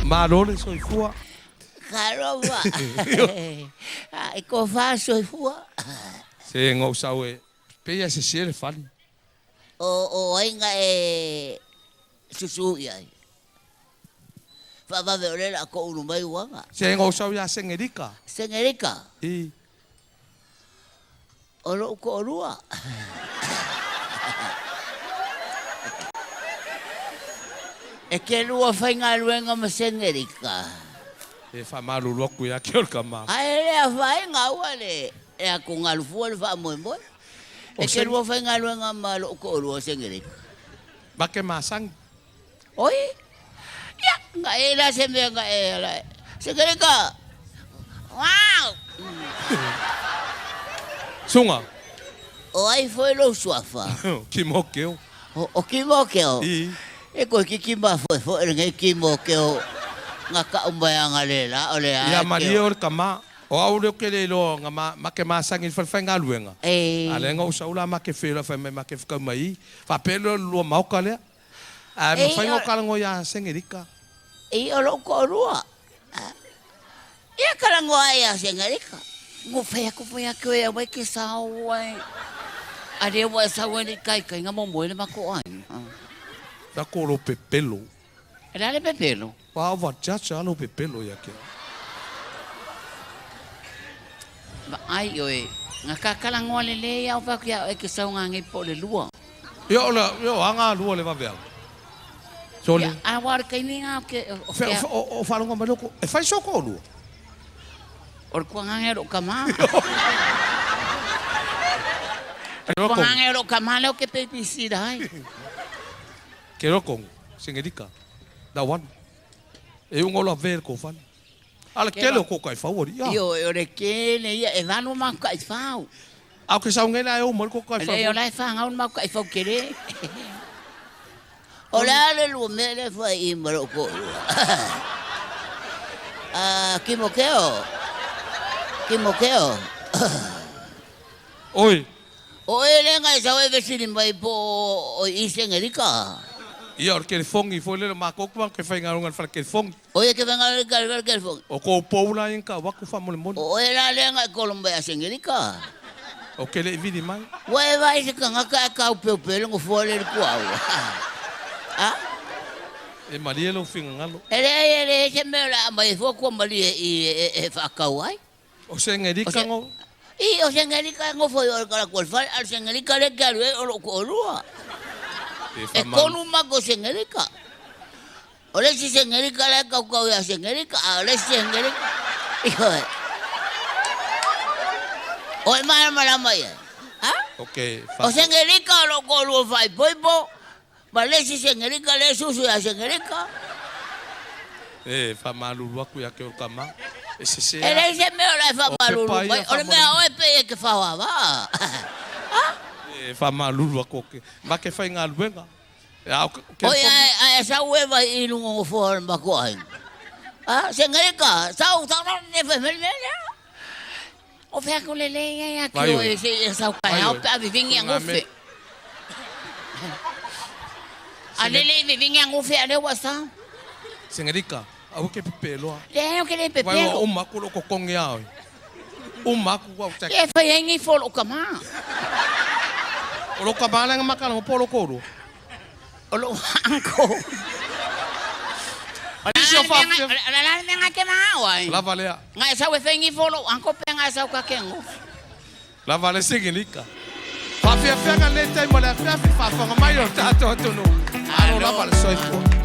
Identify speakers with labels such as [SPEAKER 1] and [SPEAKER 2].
[SPEAKER 1] Malo le soifua.
[SPEAKER 2] Talofa i tofa soifua.
[SPEAKER 1] Se ga ou sau e pei lava e sese le fale.
[SPEAKER 2] O ai na e susu i ai? Faavave o le la toulu mai uaga.
[SPEAKER 1] Se ga ou sau ia Sengerika.
[SPEAKER 2] Sengerika?
[SPEAKER 1] I.
[SPEAKER 2] O lou toalua. E te lua faigaluega ma Sengerika.
[SPEAKER 1] E faamalulu atu ia te oe le tama.
[SPEAKER 2] Ae le afaina aua le atugalu fua le faamoemoe. E te lua faigaluega ma lou toalua o Sengerika.
[SPEAKER 1] Ma ke masani.
[SPEAKER 2] Oi, ia, na e la se mea na e ala e. Sengerika! Wow!
[SPEAKER 1] Suga.
[SPEAKER 2] O ai foi lou suafa?
[SPEAKER 1] Timokeo.
[SPEAKER 2] O Timokeo?
[SPEAKER 1] I.
[SPEAKER 2] E koe kiki mafoefoe lenei Timokeo na kau mai aga le la o le a.
[SPEAKER 1] Ia malie o le tama. O au lea ou te le iloa na ma ke masani i le falefaigaluega. A lea na ou sau la ma ke feiloai fai mai ma ke fekau mai i. Faapea lea o le lua maoka lea. Ae mafai ona ou talanoa ia Sengerika.
[SPEAKER 2] I o lou toalua. Ia talanoa ai ia Sengerika. Ua fai atu foi ia koe au ai ke sao ai. A lea ua e sau ai le ikaika mo moe le matou aiga.
[SPEAKER 1] Lako lou pepelo.
[SPEAKER 2] E le a le pepelo?
[SPEAKER 1] Ua ova judge lava lou pepelo ia te au.
[SPEAKER 2] Vaai oe, na ka talanoa lelei lava ou fai atu ia oe e te sau nanei po o le lua.
[SPEAKER 1] Ia o le ia o aga lua le vaveao. Sole.
[SPEAKER 2] Ia, a ua o le taimi lena o ke o ke
[SPEAKER 1] O faalogo mai loko, e fai soko o lua.
[SPEAKER 2] O le tuagaga o lou tama. O le tuagaga o lou tama lea ou te babysitter ai.
[SPEAKER 1] Ke roa kongu, sengerika, da one. E unga o la ve le kofale. A le kele o ko kai fau ali ia.
[SPEAKER 2] Ioe, o le kele ia, e valu matou taifau.
[SPEAKER 1] A o ke sau nei la e ou mai le ko kai fau.
[SPEAKER 2] Leai, o la e fanau le matou taifau tele. O le a le lua mea lea e fai i ma lou toalua? A, Timoteo, Timoteo.
[SPEAKER 1] Oi.
[SPEAKER 2] O oe lea na e sau e fesili mai po o i Sengerika?
[SPEAKER 1] Ia, o le kelefogi foi lele, o matou te matou te faigaluega i le fale kelefogi.
[SPEAKER 2] O ia te faigaluega i le fale kelefogi?
[SPEAKER 1] O kou pou la ia na tau atu faamolemole.
[SPEAKER 2] O oe la lea na e kolo mai ia Sengerika?
[SPEAKER 1] Ou te le i vili mai.
[SPEAKER 2] Ua e vaai i se tagata ae taupeupeu le nofoa lea i le tuaoi? A?
[SPEAKER 1] E malie lou finagalo.
[SPEAKER 2] E leai, e leai se mea o le a aumai ai fua tua malie i i e faatau ai.
[SPEAKER 1] O Sengerika no.
[SPEAKER 2] I, o Sengerika e nofo i o i le kalatua o le fale, a o le Sengerika lea e te alu ai o lou toalua. E tolu matou Sengerika. O le isi Sengerika la e kaukau ia Sengerika, a o le isi Sengerika, ioe. O e malamalama i ai? A? O Sengerika o lou toalua faaipoipo, ma le isi Sengerika lea e susu ia Sengerika.
[SPEAKER 1] E faamalulu atu ia te oe tama, e sese
[SPEAKER 2] E leai se mea o le a e faamalulu mai, o le mea a oe pei e te faoavaa. A?
[SPEAKER 1] E faamalulu atu o ke ma ke faigaluega.
[SPEAKER 2] Oi, ae e sau e vai i luga o nofoa o le matou aiga. A, Sengerika, sau, sau, sau, e fai mai le mea lea. O fea ko le lei ai a ki oe se i sau taeao pe a vivingi a gofe. A lele i vivingi a gofe a lea ua sau.
[SPEAKER 1] Sengerika, aua ke pepeloa.
[SPEAKER 2] Leai o ke le pepelo.
[SPEAKER 1] Vai ua uma aku lou totogi a oe. Uma aku au tax.
[SPEAKER 2] E fai ai nei fo lou tama.
[SPEAKER 1] O lou tama lea na makalaga po o lou toalua?
[SPEAKER 2] O lou uncle. O le a le mea na te manao ai?
[SPEAKER 1] Lava lea.
[SPEAKER 2] Na e sau e fai nei fo lou uncle pe na e sau ka ke gofe.
[SPEAKER 1] Lava le Sengerika. Faafiafiaga lenei taimi o le afiafi, faafofoga mai o le tatou atunuu. Malo lava le soifua.